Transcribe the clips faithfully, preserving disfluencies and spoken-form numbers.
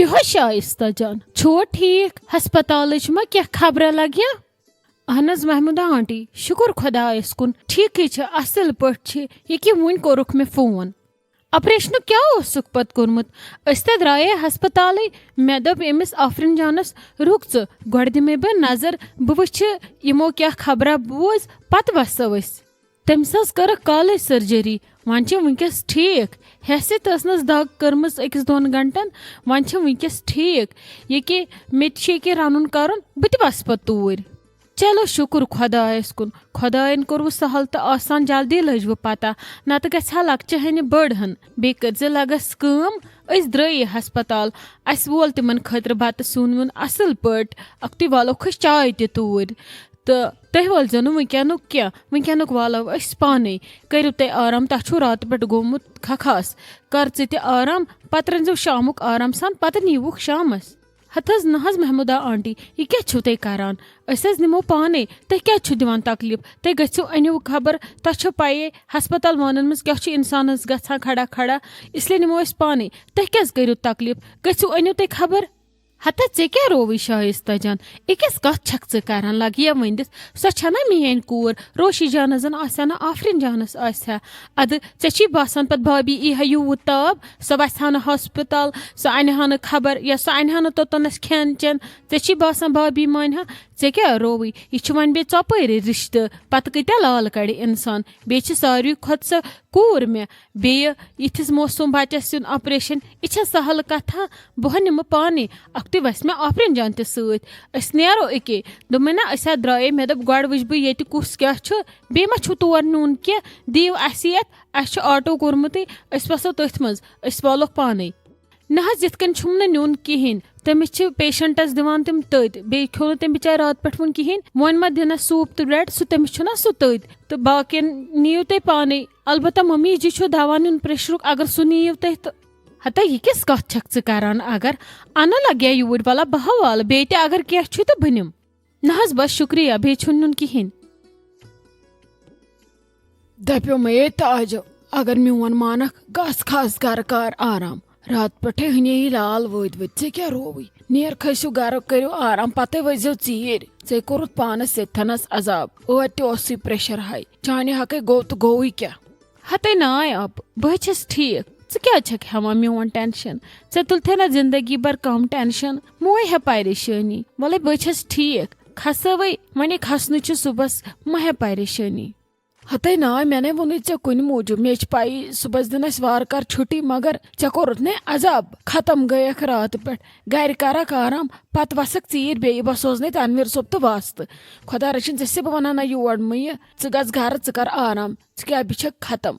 تہِ ہو شایستہ جان، چھُو ٹھیٖک؟ ہسپتالٕچ ما کینٛہہ خبرا لگیا؟ اہن حظ محمودہ آنٹی، شُکُر خۄدایَس کُن، ٹھیٖکٕے چھِ، اَصٕل پٲٹھۍ چھِ۔ ییٚکیٛاہ وُنۍ کوٚرُکھ مےٚ فون۔ آپریشنُک کیٛاہ اوسُکھ پَتہٕ کوٚرمُت؟ أسۍ تہِ درٛایے ہسپتالٕے۔ مےٚ دوٚپ أمِس آفرِن جانَس، "رُک ژٕ، گۄڈٕ دِمے بہٕ نظر، بہٕ وٕچھِ یِمو کیٛاہ خبرا بوز، پَتہٕ وَسو أسۍ۔" تٔمِس حظ کٔرٕکھ کالٕے سٔرجٔری، وۄنۍ چھِ وٕنکیٚس ٹھیٖک۔ ہیٚسِتھ ٲسنَس دَگ کٔرمٕژ أکِس دۄن گھنٹَن، وۄنۍ چھِ وٕنکیٚس ٹھیٖک۔ ییٚکیٛاہ مےٚ تہِ چھِ ییٚکیٛاہ رَنُن کَرُن، بہٕ تہِ وَسہٕ پَتہٕ توٗرۍ۔ چلو شُکُر خۄدایَس کُن، خۄدایَن کوٚروٕ سہل تہٕ آسان، جلدی لٔج وٕ پَتہ، نَتہٕ گژھِ ہا لۄکچہِ ہَنہِ بٔڑ ہَن۔ بیٚیہِ کٔرۍ زِ لَگَس کٲم، أسۍ درٛٲیی ہسپتال، اَسہِ وول تِمَن خٲطرٕ بَتہٕ سیُن ویُن اَصٕل پٲٹھۍ، اَکھتُے والوکھ أسۍ چاے تہِ توٗرۍ۔ تہٕ تُہۍ وٲلۍزیو نہٕ وٕنکیٚنُک کینٛہہ، وٕنکیٚنُک والو أسۍ پانَے۔ کٔرِو تُہۍ آرام، تۄہہِ چھُو راتہٕ پٮ۪ٹھ گوٚمُت کھکھاس۔ کر ژٕ تہِ آرام، پَتہٕ رٔنۍزیو شامُک آرام سان، پَتہٕ نیٖوُکھ شامَس۔ ہَتہٕ حظ نہ حظ محمودہ آنٹی، یہِ کیٛاہ چھِو تُہۍ کَران؟ أسۍ حظ نِمو پانَے، تُہۍ کیٛازِ چھِو دِوان تکلیٖف؟ تُہۍ گٔژھِو أنِو خبر، تۄہہِ چھو پَیے ہسپتال وانَن منٛز کیٛاہ چھُ اِنسانَس گژھان کھڑا کھڑا، اِسلیے نِمو أسۍ پانَے۔ تُہۍ کیٛازِ کٔرِو تکلیٖف؟ گٔژھِو أنِو تُہۍ خبر۔ ہتا ژےٚ کیٛاہ رووٕے شایستہ جان؟ یہِ کِژھ کتھ چھکھ ژٕ کران؟ لگیا ؤنِتھ، سۄ چھےٚ نا میٲنۍ کوٗر؟ روشی جانس زن آسہِ ہا نہٕ آفرین جانس آسہِ ہا۔ ادٕ ژےٚ چھُے باسان پتہٕ بھابھی یی ہا یوٗت تاب، سۄ وسہِ ہا نہٕ ہسپتال، سۄ انہِ ہا نہٕ خبر یا سۄ انہِ ہا نہٕ توٚتنس کھٮ۪ن چٮ۪ن؟ ژےٚ چھُے باسان بھابھی مانہِ ہا؟ ژےٚ کیٛاہ رووٕے؟ یہِ چھُ وۄنۍ بیٚیہِ ژۄپٲرۍ رشتہٕ، پتہٕ کۭتیاہ لال کڑِ انسان؟ بیٚیہِ چھِ ساروی کھۄتہٕ سۄ کوٗر مےٚ۔ بیٚیہِ یِتھِس موسوٗم بَچَس سُنٛد آپریشن، یہِ چھےٚ سہل کَتھا؟ بہٕ ہا نِمہٕ پانَے، اَکھتُے وَسہِ مےٚ آفرین جان تہِ سۭتۍ۔ أسۍ نیرو أکے۔ دوٚپمَے نہ، أسۍ ہا درٛایے، مےٚ دوٚپ گۄڈٕ وٕچھِ بہٕ ییٚتہِ کُس کیٛاہ چھُ، بیٚیہِ ما چھُو تور نیُن کینٛہہ، دِیِو اَسہِ یَتھ، اَسہِ چھُ آٹو کوٚرمُتٕے، أسۍ وَسو تٔتھۍ منٛز، أسۍ والوکھ پانَے۔ نہ حظ، یِتھ کٔنۍ چھُم نہٕ نیُن کِہیٖنۍ۔ تٔمِس چھِ پیشنٹس دِوان تِم تٔتۍ، بیٚیہِ کھیوٚو نہٕ تٔمۍ بِچارِ راتہٕ پٮ۪ٹھ وُنہِ کِہیٖنۍ۔ وۄنۍ ما دِنس سوٗپ تہٕ bread، سُہ تٔمِس چھُنہ سُہ تٔتۍ۔ تہٕ باقین نِیِو تُہۍ پانے، البتہ ممی جی چھُ دوا نیُن pressureُک، اگر سُہ نِیِو تُہۍ تہٕ۔ ہتا یہِ کِژھ کتھ چھکھ ژٕ کران؟ اگر انہٕ لگیا یوٗرۍ، ولا بہٕ ہا والہٕ، بیٚیہِ تہِ اگر کینٛہہ چھُ تہٕ بہٕ نِم۔ نہ حظ، بس شُکریہ، بیٚیہِ چھُنہٕ نیُن کِہیٖنۍ۔ دپیو مے، "ہے تاجو، اگر میون مانکھ، گژھ کھس گرٕ کر آرام۔ رات پٮ۪ٹھے ہنے یہِ لال وٲدۍ وٲدۍ، ژےٚ کیٛاہ رووٕے؟ نیر کھٔسِو گرٕ، کٔرِو آرام، پتے ؤزِو ژیٖرۍ۔ ژےٚ کوٚرُتھ پانس سیٚتھنس عذاب، ٲدۍ تہِ اوسُے pressure high، چانہِ حقے گوٚو تہٕ گوٚوٕے کیٛاہ؟" ہتے ناے اپہٕ، بہٕ چھس ٹھیٖک، ژٕ کیٛازِ چھکھ ہٮ۪وان میون tension؟ ژےٚ تُلتھے نہ زندگی بھر کم tension، موے ہے پریشٲنی۔ وَلے بہٕ چھس ٹھیٖک، کھسٲوٕے، وۄنۍ کھسنٕچ چھِ صُبحس، مہ ہے پریشٲنی۔ ہتے ناے، مےٚ نے ووٚنُے ژےٚ کُنہِ موٗجوٗب، مےٚ چھِ پَیی صُبحس دِن اَسہِ وارٕ کار چھُٹی، مگر ژےٚ کوٚرُتھ نے عذاب، ختم گٔیَکھ راتہٕ پٮ۪ٹھ۔ گرِ کرکھ آرام، پتہٕ وسکھ ژیٖرۍ بیٚیہِ، بہٕ سوزنے تنویر صٲب تہٕ واسطہٕ۔ خۄدا رٔچھِنۍ، ژےٚ سۭتۍ بہٕ وَنان نہ یور مہٕ یہِ، ژٕ گژھ گرٕ، ژٕ کر آرام، ژٕ کیٛاہ بیٚیہِ چھکھ ختم۔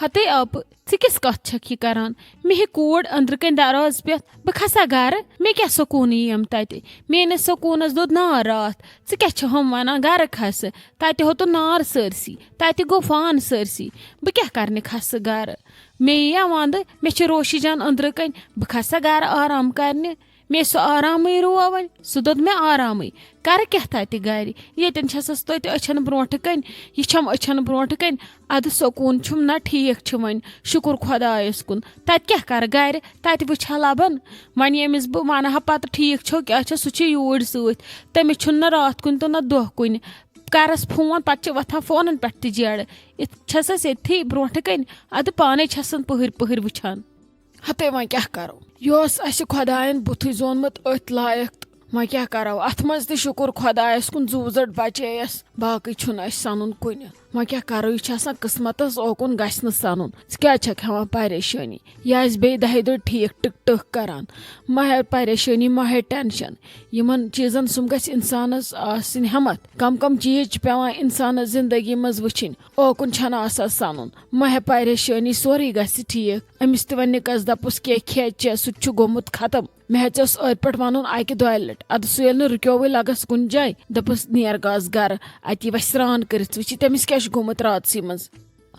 ہتے اپہٕ، ژٕ کِژھ کتھ چھکھ یہِ کران؟ مےٚ ہے کوٗر أنٛدرٕ کنہِ دروازٕ پٮ۪ٹھ، بہٕ کھسا گرٕ، مےٚ کیٛاہ سکوٗنٕے یِم تتہِ؟ میٲنِس سکوٗنس دوٚد نار راتھ۔ ژٕ کیٛاہ چھِ ہُم ونان گرٕ کھسہٕ؟ تتہِ ہوٚتُن نار سٲرسٕے، تتہِ گوٚو فان سٲرسٕے۔ بہٕ کیٛاہ کرنہِ کھسہٕ گرٕ؟ مےٚ یِیا وندٕ، مےٚ چھِ روشی جان أنٛدرٕ کنہِ، بہٕ کھسا گرٕ آرام کرنہِ۔ مےٚ سُہ آرامٕے روو وۄنۍ، سُہ دوٚد مےٚ آرامٕے۔ کرٕ کیٛاہ تتہِ گرِ؟ ییٚتٮ۪ن چھسس توتہِ أچھن برونٛٹھٕ کنہِ، یہِ چھم أچھن برونٛٹھٕ کنہِ۔ ادٕ سکوٗن چھُم نہ، ٹھیٖک چھُ وۄنۍ، شُکُر خۄدایس کُن۔ تتہِ کیٛاہ کرٕ گرِ؟ تتہِ وٕچھِ ہا لبن۔ وۄنۍ ییٚمِس بہٕ ونہٕ ہا پتہٕ ٹھیٖک چھو کیٛاہ چھو، سُہ چھُ یوٗرۍ سۭتۍ۔ تٔمِس چھُنہٕ نہ راتھ کُنہِ تہٕ نہ دۄہ کُنہِ۔ کرس فون، پتہٕ چھِ وۄتھان فونن پٮ۪ٹھ تہِ جیڑٕ۔ یِتھ چھسس ییٚتھی برونٛٹھٕ کنہِ، ادٕ پانے چھسن پٔہٕرۍ پٔہٕرۍ وٕچھان۔ ہتے وۄنۍ کیٛاہ کرو؟ یہِ اوس اسہِ خۄداین بُتھٕے زونمُت أتھۍ لایق تہٕ وۄنۍ کیٛاہ کرو؟ اتھ منٛز تہِ شُکُر خۄدایس کُن، زُو زٔٹ بچییس، باقٕے چھُنہٕ اسہِ سنُن کُنہِ۔ وۄنۍ کیٛاہ کرو؟ یہِ چھُ آسان قسمتس، اوکُن گژھِ نہٕ سنُن۔ ژٕ کیٛازِ چھکھ ہٮ۪وان پریشٲنی؟ یہِ آسہِ بیٚیہِ دہہِ دۄہہِ ٹھیٖک، ٹک ٹک کران۔ مہ ہے پریشٲنی، مہ ہے tension۔ یِمن چیٖزن سُم گژھِ انسانس آسٕنۍ ہٮ۪متھ۔ کم کم چیٖز چھِ پٮ۪وان انسانس زندگی منٛز وٕچھِنۍ۔ اوکُن چھنہٕ آسان سنُن۔ مہ ہے پریشٲنی، سورُے گژھِ ٹھیٖک۔ أمِس تہِ وۄنۍ نِکس دپُس کینٛہہ کھیٚے چیٚے، سُہ تہِ چھُ گوٚمُت ختم۔ مےٚ ہیٚژیوس أتھۍ پٮ۪ٹھ ونُن اکہِ دۄیہِ لٹہِ۔ ادٕ سُہ ییٚلہِ نہٕ رُکیووٕے لگس کُنہِ جایہِ، دوٚپُس، "نیر گژھ گرٕ، اتی وۄتھِ سرٛان کٔرِتھ وٕچھِ تٔمِس کیٛاہ چھُ گوٚمُت راتسٕے منٛز۔"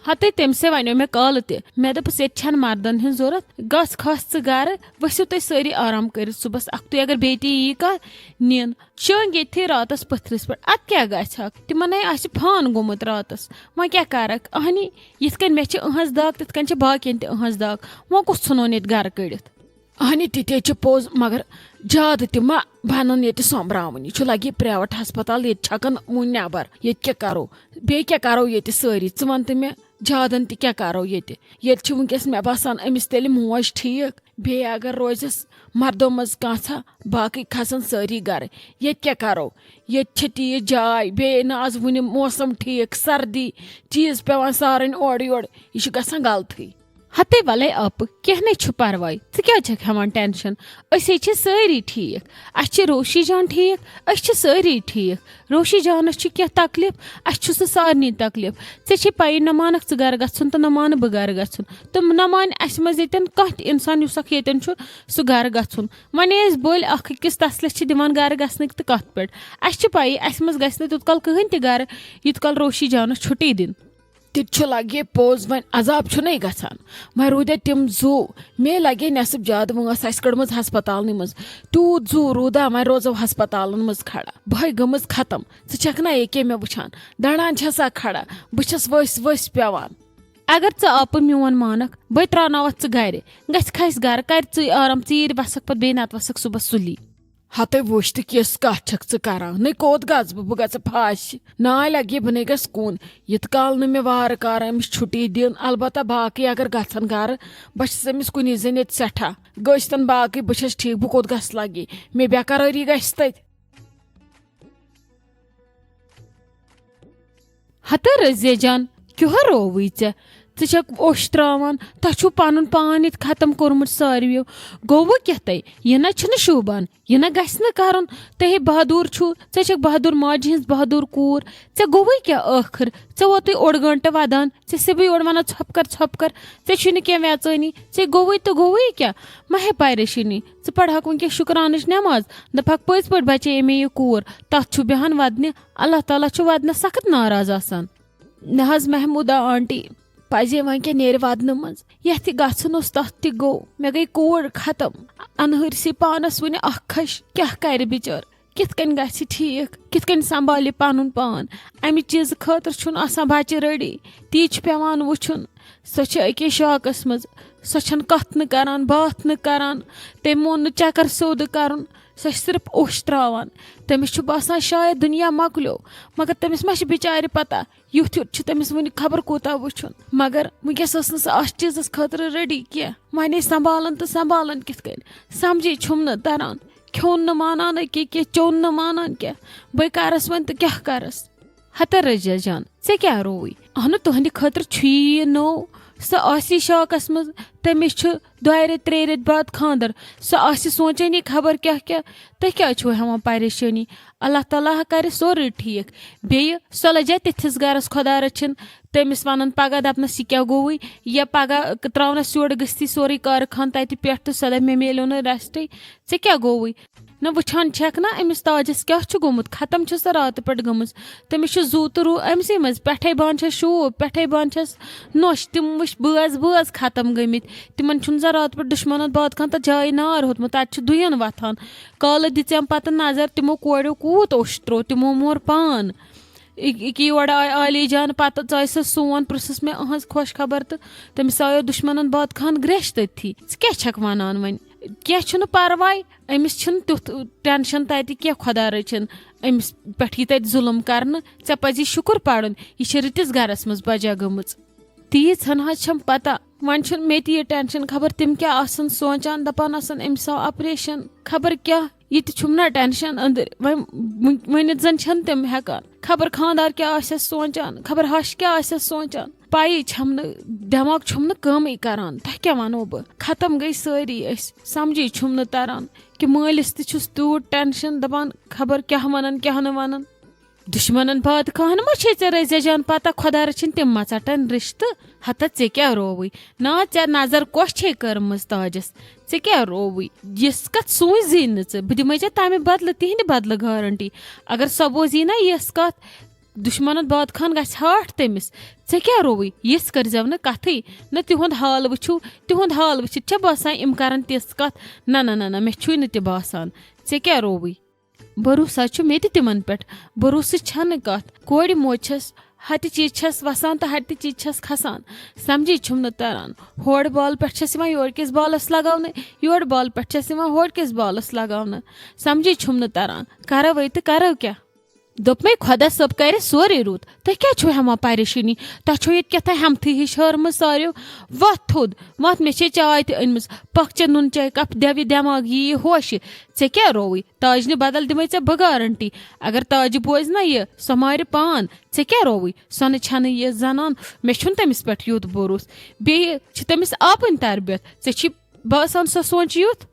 ہتے تٔمۍ سے ونیو مےٚ کالہٕ تہِ۔ مےٚ دوٚپُس، "ییٚتہِ چھنہٕ مردن ہٕنٛز ضروٗرت، گژھ کھس ژٕ گرٕ، ؤسِو تُہۍ سٲری آرام کٔرِتھ۔ صُبحس اکھتُے اگر بیٚیہِ تہِ ییہِ کانٛہہ نِن۔" شٲنٛگۍ ییٚتھی راتس پٔتھرِس پٮ۪ٹھ۔ ادٕ کیٛاہ گژھِ ہاکھ؟ تِمن ہے آسہِ فان گوٚمُت راتس۔ وۄنۍ کیٛاہ کرکھ؟ اہنی، یِتھ کٔنۍ مےٚ چھِ أہنٛز دگ، تِتھ کٔنۍ چھِ باقین تہِ أہنٛز دگ۔ وۄنۍ کُس ژھُنون ییٚتہِ گرٕ کٔڑِتھ؟ اہنی، تہِ تہِ چھِ پوٚز، مگر زیادٕ تہِ ما بنن ییٚتہِ سۄمبراوٕنۍ۔ یہِ چھُ لگہِ پرٛیویٹ ہسپتال، ییٚتہِ چھکن وُنہِ نٮ۪بر۔ ییٚتہِ کیٛاہ کرو؟ بیٚیہِ کیٛاہ کرو ییٚتہِ سٲری؟ ژٕ وَن تہٕ مےٚ، زیادن تہِ کیٛاہ کرو ییٚتہِ؟ ییٚتہِ چھِ وٕنکیٚس، مےٚ باسان، أمِس تیٚلہِ موج ٹھیٖک، بیٚیہِ اگر روزٮ۪س مردو منٛز کانٛژھا، باقٕے کھسن سٲری گرٕ۔ ییٚتہِ کیٛاہ کرو؟ ییٚتہِ چھِ تیٖژ جاے، بیٚیہِ نہٕ از وُنہِ موسم ٹھیٖک، سردی، چیٖز پٮ۪وان سارٕنۍ اورٕ یورٕ، یہِ چھُ گژھان غلطٕے۔ ہتے ولے آپہٕ، کینٛہہ نے چھُ پرواے، ژٕ کیٛازِ چھکھ ہٮ۪وان ٹینشن؟ أسۍ ہے چھِ سٲری ٹھیٖک، اَسہِ چھِ روشی جان ٹھیٖک، أسۍ چھِ سٲری ٹھیٖک۔ روشی جانس چھُ کینٛہہ تکلیف، اَسہِ چھُ سُہ سارنٕے تکلیف۔ ژےٚ چھے پَیی، نہ مانکھ ژٕ گرٕ گژھُن تہٕ نہ مانہٕ بہٕ گرٕ گژھُن، تہٕ نہ مانہِ اَسہِ منٛز ییٚتٮ۪ن کانٛہہ تہِ انسان یُس اکھ ییٚتٮ۪ن چھُ سُہ گرٕ گژھُن۔ وۄنۍ ٲسۍ بٔلۍ اکھ أکِس تسلہِ چھِ دِوان گرٕ گژھنٕکۍ تہٕ کتھ پٮ۪ٹھ؟ اَسہِ چھِ پَیی، اَسہِ منٛز گژھِ نہٕ تیوٗت کال کٕہٕنۍ تہِ گرٕ، یوٗت کال روشی جانس چھُٹی دِن۔ تہِ چھُ لگہِ پوٚز، وۄنۍ عذاب چھُنَے گژھان۔ وۄنۍ روٗدے تِم زُو، مے لگے نٮ۪صٕب زیادٕ وٲنٛس اَسہِ کٔڑمٕژ ہسپتالنٕے منٛز۔ تیوٗت زُو روٗدا، وۄنۍ روزو ہسپتالن منٛز کھڑا۔ بہے گٔمٕژ ختم۔ ژٕ چھکھ نا ییٚکے مےٚ وٕچھان؟ دڑان چھسا کھڑا؟ بہٕ چھس ؤسۍ ؤسۍ پٮ۪وان۔ اگر ژٕ آپہٕ میون مانکھ، بے تراوناوتھ ژٕ گرِ۔ گژھِ کھسہِ گرٕ، کرِ ژٕے آرام، ژیٖرۍ وسکھ پتہٕ بیٚیہِ، نتہٕ وسکھ صُبحس سُلی۔ ہتے وٕچھ تہٕ، کِژھ کتھ چھکھ ژٕ کران؟ نے کوٚت گژھٕ بہٕ؟ بہٕ گژھٕ پھاسہِ۔ ناے لگہِ، بہٕ نے گژھٕ کُن۔ یِتھ کال نہٕ مےٚ وارٕ کارٕ أمِس چھُٹی دِن، البتہ باقٕے اگر گژھن گرٕ، بہٕ چھس أمِس کُنی زٔنۍ ییٚتہِ سٮ۪ٹھاہ۔ گٔژھتن باقٕے، بہٕ چھس ٹھیٖک، بہٕ کوٚت گژھٕ لگہِ؟ مےٚ بے قرٲری گژھِ تتہِ۔ ہتہ رضیہ جان، کیُہہ رووٕے ژےٚ؟ ژٕ چھکھ اوٚش تراوان، تۄہہِ چھُو پنُن پان ییٚتہِ ختم کوٚرمُت ساروِیو۔ گوٚوٕ کیٛاہ تۄہہِ؟ یہِ نہ چھُنہٕ شوٗبان، یہِ نہ گژھِ نہٕ کرُن۔ تۄہہِ بہادُر چھُو، ژےٚ چھکھ بہادُر ماجہِ ہٕنٛز بہادُر کوٗر۔ ژےٚ گوٚوٕے کیٛاہ ٲخٕر؟ ژےٚ ووتُے اوٚڑ گٲنٹہٕ ودان، ژےٚ سیوٚدُے اوٚڑ ونان ژھۄپہٕ کر، ژھۄپہٕ کر۔ ژےٚ چھُے نہٕ کینٛہہ ویژٲنی، ژےٚ گوٚوٕے تہٕ گوٚوٕے کیٛاہ؟ مہ ہے پریشٲنی، ژٕ پرہکھ وٕنکیٚس شُکرانٕچ نٮ۪ماز، دپہکھ پٔزۍ پٲٹھۍ بچے مےٚ یہِ کوٗر، تتھ چھُ بیہان ودنہِ۔ اللہ تعالیٰ چھُ ودنس سخت ناراض آسان۔ نہ حظ محمودہ آنٹی، پزے وۄنۍ کیٛاہ نیرِ ودنہٕ منٛز؟ یتھ تہِ گژھُن اوس تتھ تہِ گوٚو۔ مےٚ گٔے کوٗر ختم۔ انہٲرسٕے پانس وُنہِ اکھ کھش، کیٛاہ کرِ بچٲر؟ کِتھ کٔنۍ گژھِ ٹھیٖک؟ کِتھ کٔنۍ سنبھالہِ پنُن پان؟ امہِ چیٖزٕ خٲطرٕ چھُنہٕ آسان بچہِ ریڈی۔ تی چھُ پٮ۪وان وٕچھُن۔ سۄ چھِ أکِس شاکس منٛز۔ سۄ چھنہٕ کتھ نہٕ کران، باتھ نہٕ کران۔ تٔمۍ مون نہٕ چکر سیوٚد کرُن۔ سۄ چھِ صرف اوٚش تراوان۔ تٔمِس چھُ باسان شاید دُنیا مۄکلیو۔ مگر تٔمِس ما چھِ بِچارِ پتہ، یُتھ یُتھ چھُ تٔمِس وُنہِ خبر کوٗتاہ وٕچھُن۔ مگر وٕنکیٚس ٲس نہٕ سۄ اتھ چیٖزس خٲطرٕ ریڈی کینٛہہ۔ وۄنۍ ٲسۍ سنبھالان تہٕ سنبھالان کِتھ کٔنۍ؟ سمجھے چھُم نہٕ تران۔ کھیوٚن نہٕ مانان أکے کینٛہہ، چیوٚن نہٕ مانان کینٛہہ۔ بٔے کرس وۄنۍ تہٕ کیٛاہ کرس؟ ہتہ رضیہ جان، ژےٚ کیٛاہ رووُے؟ اہنُو، تُہنٛدِ خٲطرٕ چھُ یہِ نوٚو۔ سۄ آسی شاکس منٛز، تٔمِس چھُ دۄیہِ ریٚتۍ ترٛیٚیہِ ریٚتۍ بعد خانٛدر۔ سۄ آسہِ سونٛچان یہِ خبر کیٛاہ کیٛاہ۔ تُہۍ کیٛازِ چھِو ہٮ۪وان پریشٲنی؟ اللہ تعالیٰ ہا کرِ سورُے ٹھیٖک۔ بیٚیہِ سۄ لجہِ تِتھِس گرس، خۄدا رٔچھِن۔ تٔمِس ونن پگاہ، دپنس، یہِ کیٛاہ گوٚوُے؟ یا پگاہ تراونس یورٕ گٔژھتھی سورُے کارخان تتہِ پٮ۪ٹھ تہٕ سۄ دپہِ، مےٚ میلیو نہٕ ریسٹٕے۔ ژےٚ کیٛاہ گوٚوُے؟ نہ، وٕچھان چھکھ نا أمِس تاجس کیٛاہ چھُ گوٚمُت؟ ختم چھِ سۄ راتہٕ پٮ۪ٹھ گٔمٕژ۔ تٔمِس چھُ زُو تہٕ روٗ أمسٕے منٛز۔ پٮ۪ٹھَے بان چھَس شوٗب، پٮ۪ٹھَے بان چھَس نۄش۔ تِم وٕچھ بٲژ بٲژ ختم گٔمٕتۍ۔ تِمَن چھُنہٕ زَن راتہٕ پٮ۪ٹھ دُشمَنَن باد خان تَتھ جایہِ نار ہوٚتمُت۔ تَتہِ چھِ دُیَن وۄتھان۔ کالہٕ دِژٮ۪م پَتہٕ نظر، تِمو کورٮ۪و کوٗت اوٚش تروو، تِمو مور پان۔ اِک-، اِکی یورٕ آے عالی جان، پَتہٕ ژاے سۄ سون، پرٛژھُس مےٚ أہٕنٛز خۄش خبر تہٕ تٔمِس آیو دُشمَنَن باد خان گرٛٮ۪ش تٔتھی۔ ژٕ کیٛاہ چھَکھ وَنان وۄنۍ؟ کینٛہہ چھُنہٕ پَرواے، أمِس چھِنہٕ تیُتھ ٹٮ۪نشَن تَتہِ کینٛہہ، خۄدا رٔچھِن۔ أمِس پٮ۪ٹھ یی تَتہِ ظُلُم کَرنہٕ۔ ژےٚ پَزی شُکُر پَرُن، یہِ چھِ رٕتِس گَرَس منٛز بَجا گٔمٕژ۔ تیٖژ ہَن حظ چھَم پَتہ، وۄنۍ چھُنہٕ مےٚ تہِ یہِ ٹٮ۪نشَن، خبر تِم کیٛاہ آسَن سونٛچان، دَپان آسَن أمِس آو آپریشَن، خبر کیٛاہ۔ یہِ تہِ چھُم نہ ٹٮ۪نشَن أنٛدٕرۍ، وۄنۍ وٕنۍ-، ؤنِتھ زَن چھَنہٕ تِم ہٮ۪کان۔ خبر خانٛدار کیٛاہ آسٮ۪س سونٛچان، خبر ہَش کیٛاہ آسٮ۪س سونٛچان۔ پَیی چھَم نہٕ، دٮ۪ماغ چھُم نہٕ کٲمٕے کَران۔ تۄہہِ کیٛاہ وَنو بہٕ؟ ختم گٔے سٲری أسۍ، سَمجھی چھُم نہٕ تَران کہِ مٲلِس تہِ چھُس تیوٗت ٹٮ۪نشَن، دَپان خبر کیٛاہ وَنَن، کیٛاہ نہٕ وَنَن۔ دُشمَنَن باد خان ما چھے ژےٚ رٔزیہ جان پَتہ، خۄدا رٔچھِنۍ تِم ما ژَٹَن رِشتہٕ۔ ہَتہ ژےٚ کیٛاہ رووُے؟ نا، ژےٚ نظر کۄس چھے کٔرمٕژ تاجَس؟ ژےٚ کیٛاہ رووُے؟ یِژھ کَتھ سوٗنٛچ زی نہٕ ژٕ، بہٕ دِمَے ژےٚ تَمہِ بدلہٕ، تِہِنٛدِ بدلہٕ گارنٹی۔ اگر سۄ بوزی نا یِژھ کَتھ، دُشمَنَن باد خان گژھِ ہاٹھ تٔمِس۔ ژےٚ کیٛاہ رووُے؟ یِژھ کٔرۍزٮ۪و نہٕ کَتھٕے۔ نہ، تِہُنٛد حال وٕچھِو، تِہُنٛد حال وٕچھِتھ چھےٚ باسان یِم کَرَن تِژھ کَتھ۔ نہ، نہ، نہ، نہ، مےٚ چھُے نہٕ تہِ باسان۔ ژےٚ کیٛاہ رووُے؟ بروسہ چھُ مےٚ تہِ تِمَن پٮ۪ٹھ۔ بروسہٕ چھَنہٕ کَتھ۔ کورِ موج چھَس ہتہِ چیٖز چھَس وَسان تہٕ ہتہِ چیٖز چھَس کھسان۔ سمجھی چھُم نہٕ تران۔ ہورٕ بالہٕ پٮ۪ٹھ چھَس یِوان یورٕ کِس بالَس لگاونہٕ، یورٕ بالہٕ پٮ۪ٹھ چھَس یِوان ہورٕ کِس بالَس لگاونہٕ۔ سمجھی چھُم نہٕ تران، کرو ہے تہٕ کرو کیٛاہ؟ دوٚپمَے، خۄدا صٲب کرِ سورُے رُت۔ تُہۍ کیٛاہ چھِو ہٮ۪وان پریشٲنی؟ تۄہہِ چھو ییٚتہِ کیٛاہ تام ہٮ۪متھٕے ہِش ہٲرمٕژ ساروِیو۔ وۄتھ تھوٚد، وۄتھ، مےٚ چھے چاے تہِ أنمٕژ۔ پکھ چےٚ نُن چاے کپ، دٮ۪وِ دٮ۪ماغ یی ہوشہِ۔ ژےٚ کیٛاہ رووُے؟ تاجنہِ بدل دِمَے ژےٚ بہٕ گارنٹی۔ اگر تاجہِ بوزِ نہ یہِ، سۄ مارِ پان۔ ژےٚ کیٛاہ رووُے؟ سۄ نہٕ چھَنہٕ یہِ زنان، مےٚ چھُنہٕ تٔمِس پٮ۪ٹھ یُتھ بروسہٕ۔ بیٚیہِ چھِ تٔمِس آپٕنۍ تربیت۔ ژےٚ چھی باسان سۄ سونٛچہِ یُتھ؟